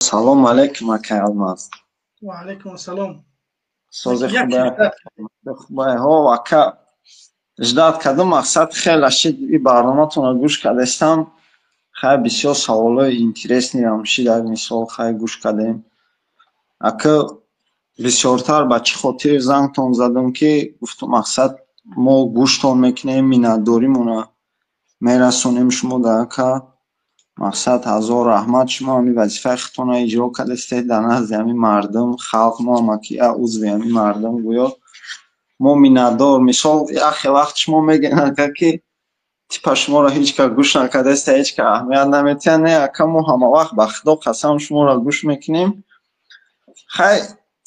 Салом алейкум, акай Алмаз. Ва алейкум ассалом. Сози хубай. Ҳо, ака, ждать кардам, мақсад хеле шид и барноматонро гӯш кардастам. Хай, бисёр саволҳои интересный ам шид, як мисол, хай, гӯш кардем. Ака, бисёртар ба чӣ хотир зангтон задам, ки гуфтум, мақсад, мо гӯштон мекунем, миннатдоримона мерасонем шумо да, ака. Мақсад, ҳазор раҳмат, шумо ҳамин вазифаи худтонро иҷро кардастед дар назди ҳамин мардум, халқ. Мо ҳамаки як узви ҳамин мардум, гӯё мо миннатдор. Мисол, яхе вақт шумо мегӯед, ака, ки типа шуморо ҳеҷ кас гӯш накардаста, ҳеҷ кас аҳамият наметиҳад. Не, ака, мо ҳама вақт, ба худо қасам, шуморо гӯш мекунем. Хай,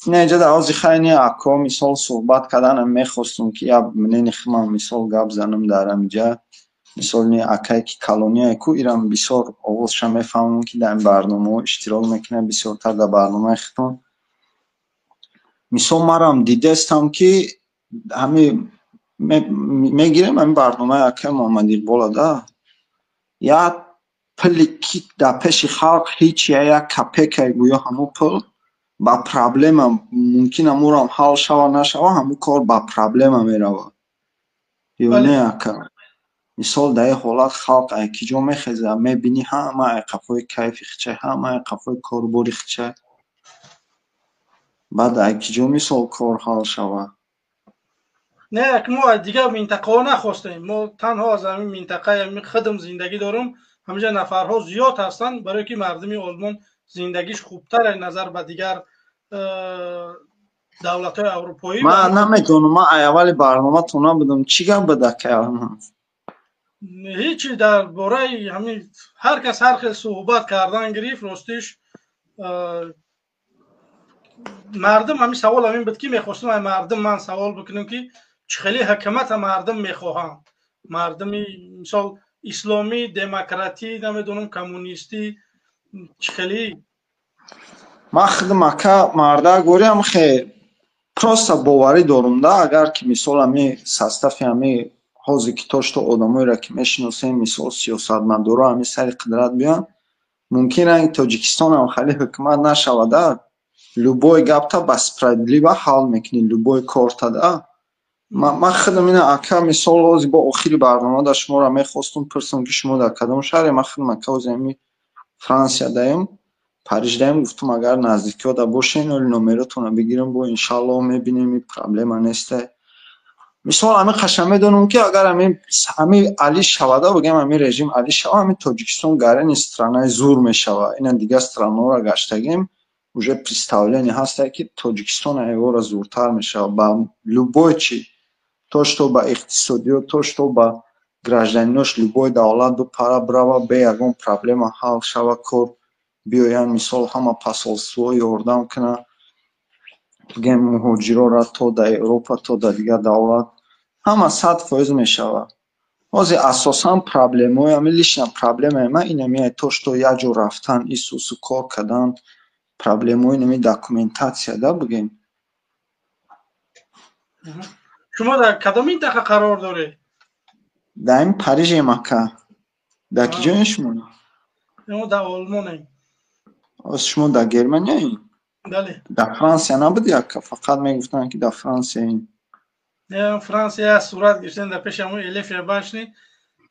инаҷа дар ози, хай, не, ако, мисол, суҳбат карданам мехостум, ки як мнени худам, мисол, гап занам дар ҳамиҷа. Мисол, не, акае ки калониае ку, ирам бисёр овозша мефаҳмам, ки дар ин барномаҳо иштирок мекунад, бисёртар дар барномаи худтон. Мисол, марам дидастам, ки ҳами мегирем ҳамин барномаи акаи Муҳаммад Иқбола да, як пули ки дар пеши халқ ҳеҷ як копейка, гӯё ҳамун пул ба проблема мумкин ҳамурам ҳал шава нашава, ҳамун кор ба проблема мерава ё не, ака? Мисол, дар ин ҳолат халқ ай ки ҷо мехезад? Мебинӣ, ҳама ай қафои кайфи хичай, ҳама ай қафои корубори хичай. Баъд ай ки ҷо, мисол, кор ҳал шава? Не, ак, мо аз дигар минтақаҳо нахостем. Мо танҳо аз ҳамин минтақаи ҳамин худам зиндагӣ дорум. Ҳаминҷа нафарҳо зиёд ҳастанд, барое ки мардуми Олмон зиндагиш хубтар назар ба дигар давлатҳои аврупоӣ. Ман намедонам, ман ай аввали барноматон набудам. Чӣ гап буд, акай? Ҳечи, дар бораи ҳамин ҳар кас ҳар хел суҳбат кардан гирифт. Ростиш, мардум ҳамин савол ҳамин буд, ки мехостам ай мардум ман савол бикунам, ки чӣ хеле ҳукумата мардум мехоҳанд, мардуми, мисол, исломӣ, демократӣ, намедонам, коммунистӣ, чӣ хеле. Ман худам, ака, мардак горям, хе просто боварӣ дорум да, агар ки, мисол, ҳами состав и ҳами ҳозир ки то что одамоеро ки мешиносем, мисол, сиёсатмадоро ҳами сари қудрат биёянд, мумкин ранги Тоҷикистонам хеле ҳукумат нашавада. Любой гапта ба справедливо ҳал мекунӣ, любой корта да. Ман худам ина, ака, мисол, ҳозир бо охири барнома да шуморо мехостум пурсам, ки шумо дар кадом шаҳре. Ман худам, ака, ҳозир ҳами Франсия даем, Париж даем. Гуфтум, агар наздикиҳо да бошен, оли номеротонро бигирам, бо иншаллоҳ мебинем, и проблема несте. Мисол, ҳамин қаша медонам, ки агар ҳамин али шавада, бигӯям, ҳамин режим али шава, ҳамин Тоҷикистон гарени страна и зур мешава. Ина дигар страна ҳоро гаштагем, уже представление ҳаста, ки Тоҷикистон айвора зуртар мешава ба любой чи, то что ба иқтисодиёт, то что ба гражданин ош. Любой давлат бипара, бирава, бе ягон проблема ҳал шава кор, биёянд, мисол, ҳама посольство ёрдам кунад, бигӯем, муҳоҷирора то дар Европа, то дар дигар давлат, ҳама 100% мешавад. Ҳозир асосан проблемаҳои ҳамин, личная проблемаи ман инамия, то что як ҷо рафтан, исусу кор кардан, проблемаҳои инами документация да, бигӯем. Шумо дар кадом минтақа қарор доред? Дар ин Парижем, ака. Дар ки ҷоем шумо? Мо дар Олмонем. Шумо дар Германияем? Бале. Дар Франсия набуди, ака? Фақат мегуфтанд, ки дар Франсияем. Не, Франсия сурат гирифтем дар пеши ҳамон Эйфеля башни,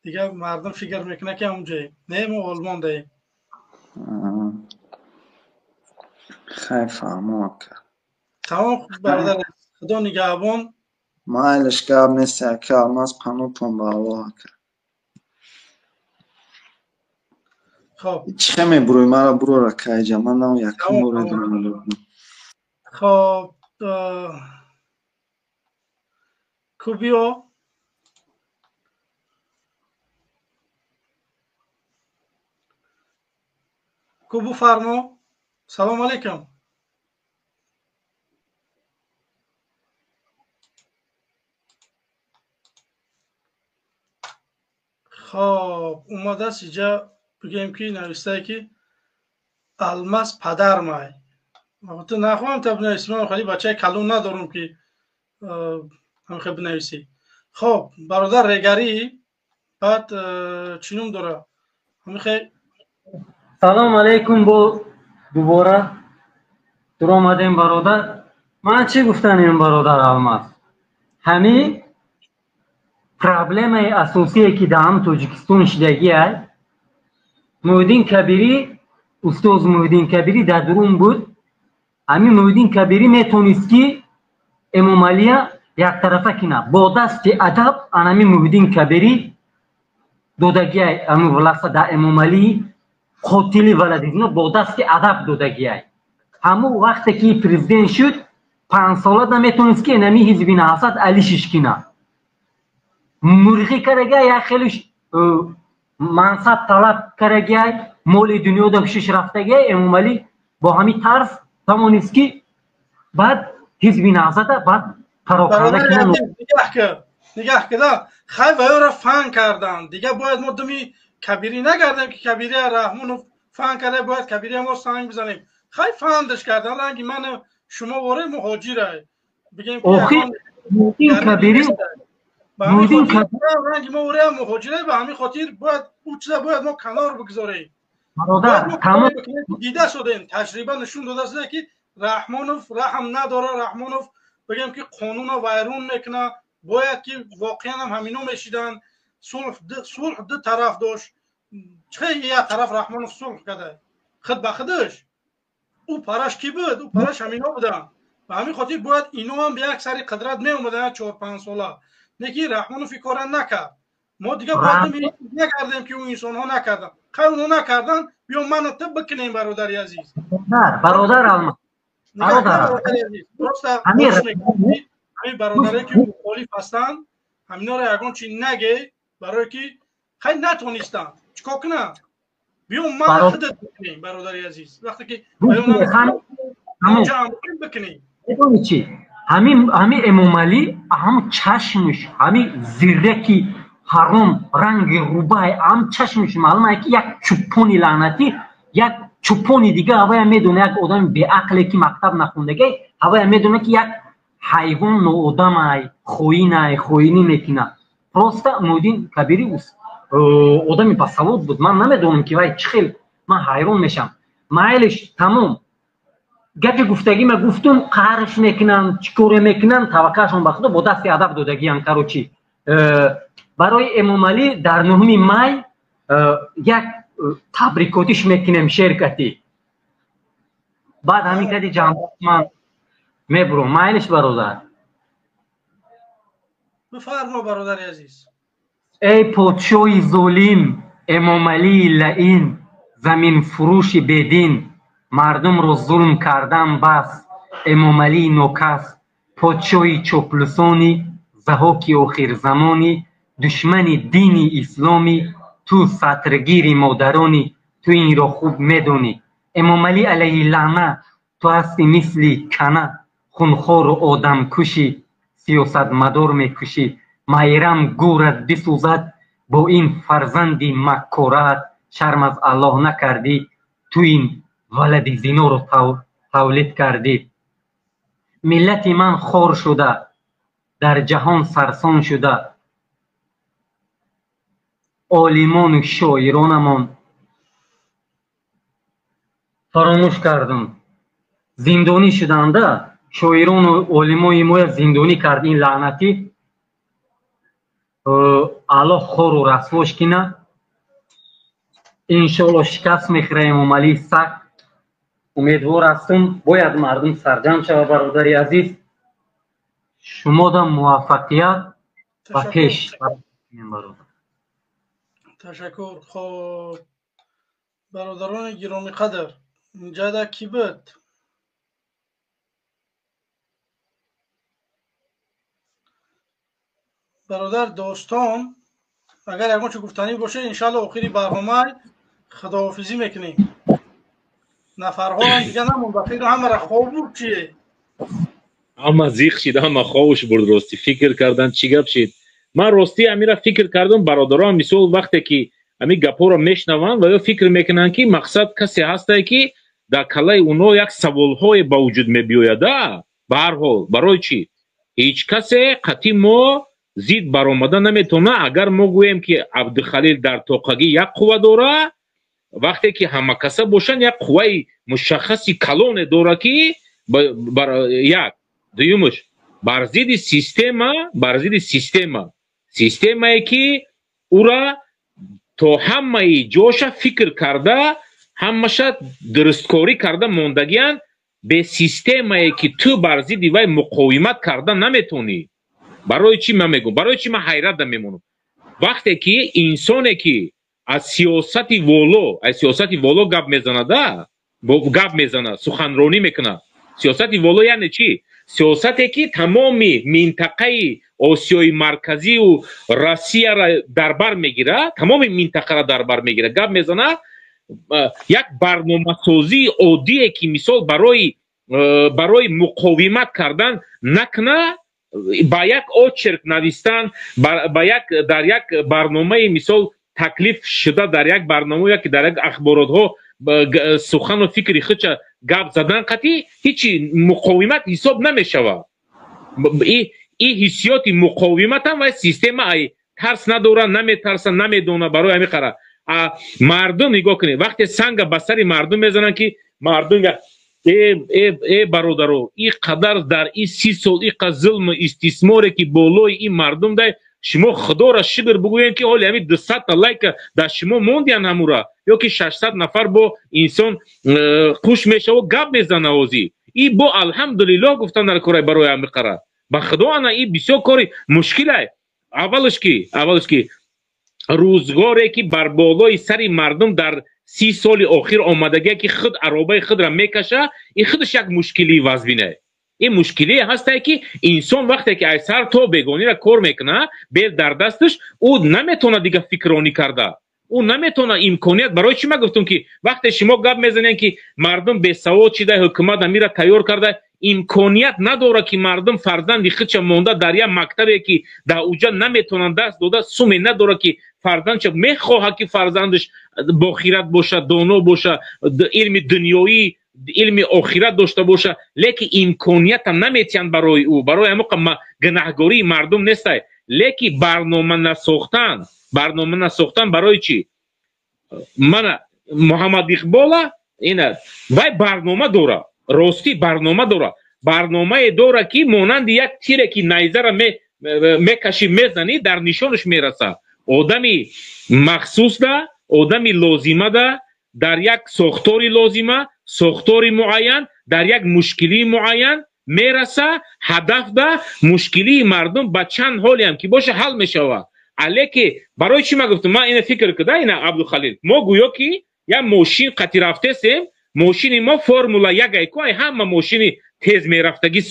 дигар мардум фикр мекунад, ки ҳамонҷоем. Не, мо Олмон даем. Хай, фаҳмо, ака. Тамом, бародар, худо нигаҳбон. Майлаш, гап нест, ака Алмаз, панотон ба Аллоҳ, ака. Хоб. Чӣ хел мебурӯй? Мара бурор, ака, иҷа ман нам якум бор. Хоб, кубио. Кубу, фармо, салом алейкум. Хоб, омадааст иҷа, бигӯем, ки навистае, ки Алмаз падармай. Албатта, нахоҳам та бинависӣ, ман хеле бачаи калон надорам, ки ҳамихел бинависӣ. Хоб, бародар Регарӣ, баъд чӣ ном дора, ҳамихел. Салом алейкум, бо Дубора дуромадем, бародар. Ман чӣ гуфтанем, бародар Алмаз? Ҳамин проблемаи асосие, ки дар ҳам Тоҷикистон шидагиай, Муҳиддин Кабирӣ, устоз Муҳиддин Кабирӣ дар дурун буд. Ҳамин Муҳиддин Кабирӣ метонист, ки Эмомалия яктарафа кина бо дасти адаб. Анами Муҳиддин Кабирӣ додагиай ами власта дар Эмомалии қотили валадизино бо дасти адаб додагиай. Ҳамун вақте ки президент шуд, 5 сола наметонист, ки инами ҳизби Наҳзат алишиш кина. Мурғӣ карагиай, як хеле мансаб талаб карагиай, моли дунёда ҳушиш рафтагиай. Эмомалӣ бо ҳамин тарз тавонист, ки баъд ҳизби Наҳзата баъд пароканда кина. Нигаҳ кида, хай, ваёра фан кардан. Дига бояд мо думи Кабирӣ нагардем, ки Кабирия Раҳмонов фан карда, бояд Кабирия мо санг бизанем. Хай, фандаш кардан, ранги ман шумо воре муҳоҷирай бигем. Ранги мо воре муҳоҷирай, ба ҳамин хотир бояд ӯ чиза бояд мо канор бигзорем. Дида шудем, таҷриба нишон дода шуда, ки Раҳмонов раҳм надора. Раҳмонов, бигем, ки қонуна вайрон мекуна. Бояд ки воқеан ҳам ҳамино мешиданд. Сулҳ ду тараф дошт. Чӣ як тараф Раҳмонов сулҳ карда, худ ба худаш ӯ параш кӣ буд? Ӯ параш ҳамино буданд. Ба ҳамин хотир бояд ино ҳам ба як сари қудрат меомаданд 4-5 сола. Неки Раҳмонов ин кора накард. Мо дига бояд накардем, ки ӯ инсонҳо накарданд. Хай, онҳо накарданд, биё мана ту бикунем, бародари азиз. Бародар Алмаз. Просто ҳамин бародаре, ки мухолиф ҳастанд, ҳаминора ягон чи наге, барое ки хай натонистанд, чӣ кор кунанд? Биё мана худат бикунем, бародари азиз, вақте ки бикунем. Медони чи, ҳамин Эмомалӣ ҳам чашмш, ҳамин зирраки ҳаром, ранги рубай, ҳам чашмш маълум, ки як чӯпони лаънатӣ, як чӯпони дига. Ҳавая медона, як одами беақле, ки мактаб нахондагай, ҳавая медона, ки як ҳайвон, ноодамай, хоинай, хоинӣ мекунад. Просто Муҳиддин Кабирӣ одами басавод буд. Ман намедонам, ки вай чӣ хел, ман ҳайрон мешавам. Майлиш, тамом, гапи гуфтагима гуфтум. Қаҳрш мекунанд, чӣ коре мекунанд, таваккалшон ба Худо. Бо дасти адаб додагиам. Короче, барои Эмомалӣ дар 9-ми май як табрикотиш мекунем шеркатӣ. Баъд ҳамин кади ҷамъ ман мебурам. Майлиш, бародар. Бифармо, бародари азиз. Эй подшоҳи золим, Эмомалии лаин, заминфурӯши бедин, мардумро зулм кардан бас. Эмомалии нокас, подшоҳи чоплусонӣ, Заҳоки охирзамонӣ, душмани дини исломӣ, ту сатргири модаронӣ, ту инро хуб медонӣ. Эмомалӣ, алайҳи лаъна, ту ҳасти мисли кана, хунхору одамкушӣ, сиёсатмадор мекушӣ. Майрам гӯрат бисӯзад бо ин фарзанди маккораат. Шарм аз Аллоҳ накардӣ, ту ин валади зиноро тавлид кардӣ. Миллати ман хор шуда, дар ҷаҳон сарсон шуда, олимону шоиронамон фаромӯш кардам, зиндонӣ шуданда. Шоирону олимои моя зиндонӣ кард ин лаънатӣ. Аллоҳ хору расвош кина. Иншоалло, шикаст мехӯра Эмомалии саг. Умедвор ҳастум. Бояд мардум сарҷамъ шавад. Бародари азиз, шумодам муваффақият ба пеш. Ташаккур. Хоб, бародарони гиромиқадр, инҷада кӣ буд? Бародар Достон, агар ягон чо гуфтанӣ боше, иншалло, охири барномаи худоҳофизӣ мекунем. Нафарҳоам дига намонда, фикр ҳамара хоб бурд, чие? Ҳама зиқ шид, ҳама хобуш бурд. Ростӣ, фикр кардан, чӣ гап шид. Ман ростӣ амира фикр кардам, бародарон, мисол, вақте ки ҳамин гапҳоро мешунаванд ва ё фикр мекунанд, ки мақсад касе ҳастае, ки дар калаи онҳо як саволҳое ба вуҷуд мебиёяда. Ба ҳар ҳол, барои чӣ ҳеҷ касе қатъи мо зид баромада наметавонад? Агар мо гӯем, ки Абдухалил дар тоқагӣ як қувва дора, Вақте ки ҳамакаса бошанд, як қувваи мушаххаси калоне дорад, ки як дуюмаш бар зидди система, бар зидди система, системае ки ӯра то ҳамаи ҷоша фикр карда, ҳамаша дурусткорӣ карда мондагиянд. Бе системае ки ту бар зидди вай муқовимат карда наметонӣ. Барои чӣ ман мегӯм? Барои чӣ ман ҳайрат мемонам? Вақте ки инсоне ки аз сиёсати воло, аз сиёсати воло гап мезанада, гап мезана, суханронӣ мекунад. Сиёсати воло яъне чӣ? Сиёсате ки тамоми минтақаи Осиёи Марказию Россияра дар бар мегирад, тамоми минтақаро дар бар мегирад, гап мезанад. Як барномасозии оддие ки мисол барои муқовимат кардан накуна, ба як очерк навистан, ба як дар як барномаи мисол таклиф шуда, дар як барнома яки дар як ахборотҳо сухану фикри худша гап задан қатъи ҳичи муқовимат ҳисоб намешавад. И ҳиссиёти муқовиматам вай система ай тарс надора, наметарса, намедона. Барои ҳамин қара мардум нигоҳ кунед, вақте санга ба сари мардум мезананд, ки мардум э бародаро, и қадар дар и 30 сол и қа зулму истисморе ки болои ин мардум дай, шумо Худоро шукр бигӯем, ки ҳоли ҳамин 200-та лайка дар шумо мондиян ҳамура, ё ки 600 нафар бо инсон қуш мешаву гап мезана. Ҳозӣ и бо алҳамдулиллоҳ гуфтан дар кораи барои ҳамин қара ба Худо ана и бисёр кори мушкилай. Аввалаш ки рӯзгоре ки бар болои сари мардум дар 30 соли охир омадагия, ки худ аробаи худра мекаша, ин худаш як мушкилии вазбинае. Ин мушкилие ҳастае, ки инсон вақте ки аз сар то бегонира кор мекунад, бел дар дасташ, ӯ наметавонад дига фикронӣ карда, ӯ наметавонад имконият. Барои чӣ ман гуфтам, ки вақте шумо гап мезанед, ки мардум бесавод шида, ҳукумат амира тайёр карда, имконият надорад, ки мардум фарзанди худша монда дар як мактабе, ки дар уҷа наметавонанд даст дода, суме надорад, ки фарзандша мехоҳад, ки фарзандаш бохират бошад, доно боша, илми дунёӣ, илми охират дошта боша, лекин имкониятам наметиҳанд барои ӯ. Барои ҳамоқа гунаҳгории мардум нестай, лекин барнома насохтан, барнома насохтан. Барои чӣ? Мана Муҳаммад Иқбола ина вай барнома дора, ростӣ барнома дора, барномае дора, ки монанди як тире, ки найзара мекашӣ, мезанӣ, дар нишонаш мераса. Одами махсусда, одами лозимада, дар як сохтори лозима, сохтори муайян, дар як мушкилии муайян мераса ҳадафда. Мушкилии мардум ба чанд ҳолеам ки боша, ҳал мешавад. Алеки барои чӣ ман гуфтам, ман ина фикр куда, ина Абдухалил, мо гӯё ки як мошин қати рафтесем, мошини мо Формула як айку, ай ҳама мошини тез мерафтагӣ,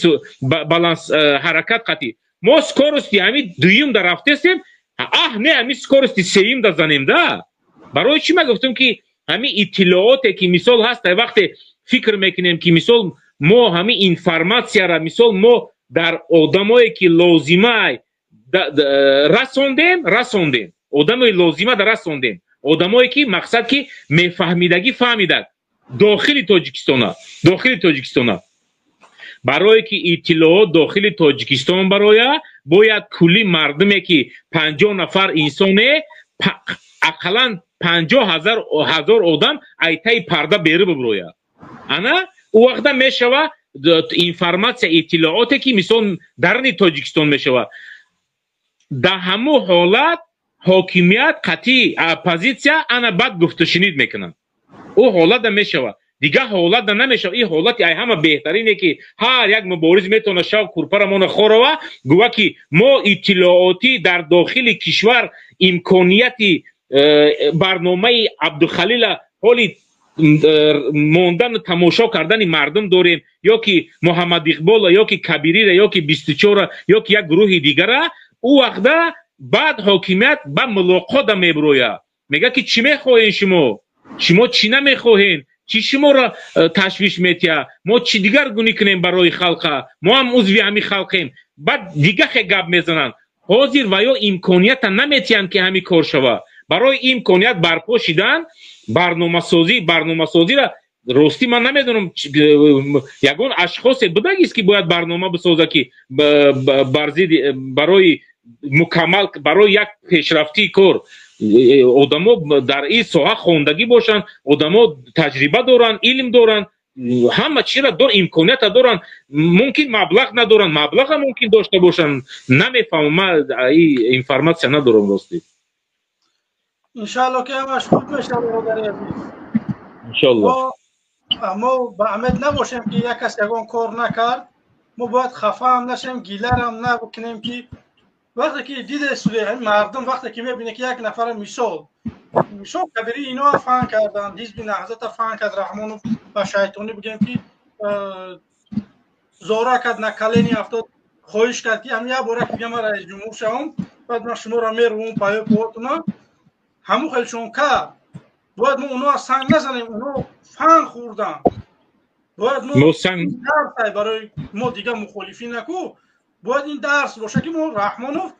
баланс ҳаракат қати мо скорости ҳами дуюм да рафтесем, аҳ не, ҳами скорости сеюм да занем да. Барои чӣ ман гуфтам, ки ҳами иттилооте ки мисол ҳаст, вақте фикр мекунем, ки мисол мо ҳами информатсияра мисол мо дар одамое ки лозимай расондем, расондем, одамои лозима да расондем, одамое ки мақсад ки мефаҳмидагӣ фаҳмидад дохили Тоҷикистона, дохили Тоҷикистона. Барое ки иттилоот дохили Тоҷикистон бароя, бояд кулли мардуме ки 50 нафар инсоне, ақаллан 50 ҳазор одам айтаи парда беру биброя. Ана ӯ вақта мешава информатсия, иттилооте ки мисол дарни Тоҷикистон мешава. Дар ҳамун ҳолат ҳокимият қатъи оппозитсия ана баъд гуфтушунид мекунанд. Ӯ ҳолатда мешавад, дигар ҳолатда намешавад. Ин ҳолати ай ҳама беҳтарине, ки ҳар як мубориз метавонад шав курпарамона хорова, гӯва ки мо иттилоотӣ дар дохили кишвар имконияти барномаи Абдухалила ҳоли мондану тамошо кардани мардум дорем, ё ки Муҳаммад Иқбола, ё ки Кабирира, ё ки 24-ра, ё ки як гурӯҳи дигара. Ӯ вақта баъд ҳокимият ба мулоқота мебирояд, мегӯяд, ки чӣ мехоҳем шумо, шумо чӣ намехоҳем, чӣ шуморо ташвиш метиҳад, мо чӣ дигар гунӣ кунем барои халқа, мо ҳам узви ҳамин халқем. Баъд дига хе гап мезананд. Ҳозир ва ё имконията наметиҳанд, ки ҳамин кор шавад. Барои имконият барпо шидан барномасозӣ, барномасозира ростӣ ман намедонам, ягон ашхосе будагист, ки бояд барнома бисоза, ки бар зидди барои мукаммал, барои як пешрафтии кор. Одамо дар ин соҳа хондагӣ бошанд, одамо таҷриба доранд, илм доранд, ҳама чиро дор, имконията доранд. Мумкин, маблағ надоранд, маблаға мумкин дошта бошанд, намефаҳмам, ман ин информация надорам, ростӣ. Иншаалло, ки ҳамаш хуб мешавад, бародари азиз. Иншалло. Мо ба умед набошем, ки як кас ягон кор накард, мо бояд хафаам нашем, гиларам набикунем, ки вақте ки диде мардум, вақте ки мебине, ки як нафара, мисол Кабири, ино фан карданд, Ҳизби Наҳзата фан кард Раҳмонов, ба шайтонӣ бигем, ки зора кард, на колени афтод, хоҳиш кард, ки ҳам як бора ки бигам, ман раисҷумҳур шавам, баъд ман шуморо мерувам паё поотуна. Ҳамун хелшон кард. Бояд мо оно санг назанем, оно фан хӯрданд. Бояд мо барои мо дига мухолифӣ наку, бояд ин дарс боша, ки мо Раҳмонов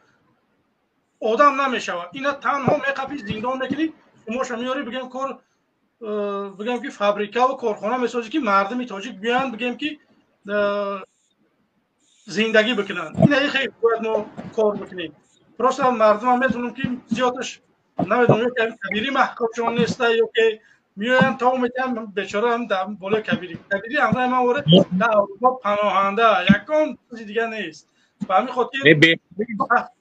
одам намешавад. Ина танҳо меқапӣ, зиндон мекунӣ, шумоша меёрӣ, бигем, кор, бигем, ки фабрикаву корхона месозӣ, ки мардуми тоҷик биёянд, бигем, ки зиндагӣ бикунанд. Ина хеле бояд мо кор бикунем. Просто мардумам медонам, ки зиёдаш намедонам, ё Кабирӣ маҳкумшон неста, ё ки меоянд, то метиҳам, бечора ҳам дар болои Кабирӣ. Кабирӣ ҳамроҳи ман воре дар Аврупо паноҳанда, ягон чизи дига нест. Ба ҳамин хотир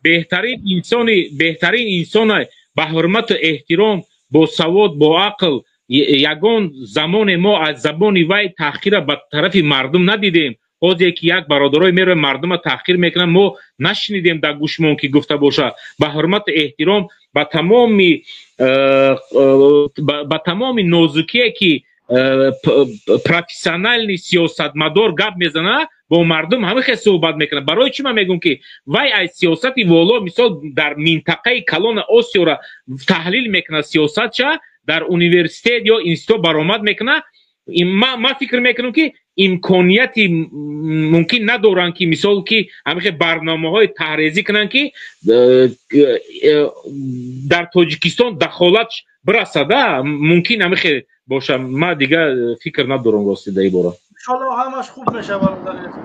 беҳтарин инсони, беҳтарин инсона, ба ҳурмату эҳтиром, бо савод, бо ақл. Ягон замоне мо аз забони вай таҳқира ба тарафи мардум надидем. Ҳозе ки як бародарое меравад, мардума таҳқир мекунанд, мо нашунидем дар гӯшмон, ки гуфта боша. Ба ҳурмату эҳтиром, ба тамоми нозукие, ки профессиональный сиёсатмадор гап мезанад, бо мардум ҳама хел суҳбат мекунад. Барои чӣ ман мегӯм, ки вай аз сиёсати воло, мисол, дар минтақаи калони Осиёра таҳлил мекунад, сиёсатша дар университет ё институт баромад мекунад. Ман фикр мекунам, ки имконияти мумкин надоранд, ки мисол, ки ҳамихе барномаҳои таҳрезӣ кунанд, ки дар Тоҷикистон дахолат бирасада. Мумкин, ҳамихе боша. Ман дига фикр надорам, рости, дар ин бора. Иншолло, ҳамаш хуб мешавад, бародари азиз.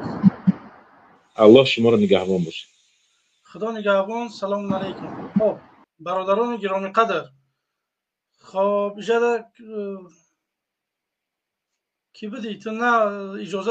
Аллоҳ шуморо нигаҳбон бошад. Худо нигаҳбон, салому алайкум. Хоб, бародарони гиромиқадр, хоб, иҷода ки бидӣ ту на иҷозат.